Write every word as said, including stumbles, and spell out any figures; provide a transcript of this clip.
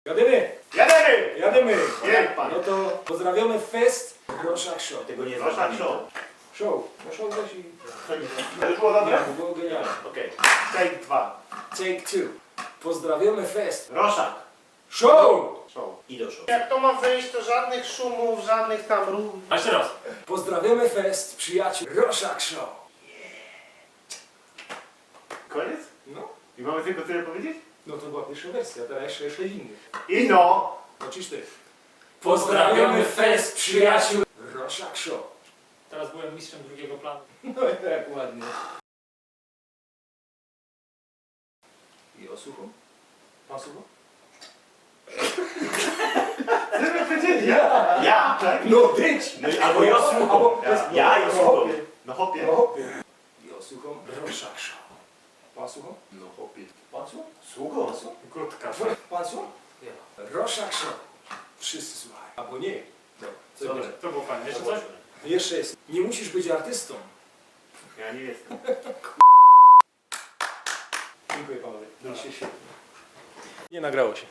Jadymy! Jadymy! Jadymy! Niech pan. No to pozdrawiamy fest Roszak Show. Tego nie Proszak zapamiętam. Show. Show. No show też i... To już było dobre? To było genialne. Okej. Take dwa. Take two. Pozdrawiamy fest Roszak. Show! Show. I do show. Jak to ma wyjść, to żadnych szumów, żadnych tam rów. A jeszcze raz. Pozdrawiamy fest przyjaciół Roszak Show. Koniec? No, I mamy tylko tyle powiedzieć? no to była piyrszŏ wersjŏ, a terŏz jeszcze sześć innych. I no. Chociaż ty. Pozdrawiamy fest przyjaciół Roszak Show. Teraz byłem mistrzem drugiego planu. No i tak ładnie. I osłucham? Pan słuchał? Ja! Ja! No dyć! No i albo ja słucham. Ja, ja i słucham. No chopie. No chopie. I osłucham Roszak Show. Pan słuchał? No chopie. Pan słuchał? Słucham. Krótka. Pan słuchał? Roszak Show. Wszyscy słuchają. Albo nie. Dobra. Dobrze, to było fajne. Jeszcze coś? Jeszcze jest. Nie musisz być artystą. Ja nie jestem. Dziękuję panowie. Byliście świetni. Nie nagrało się.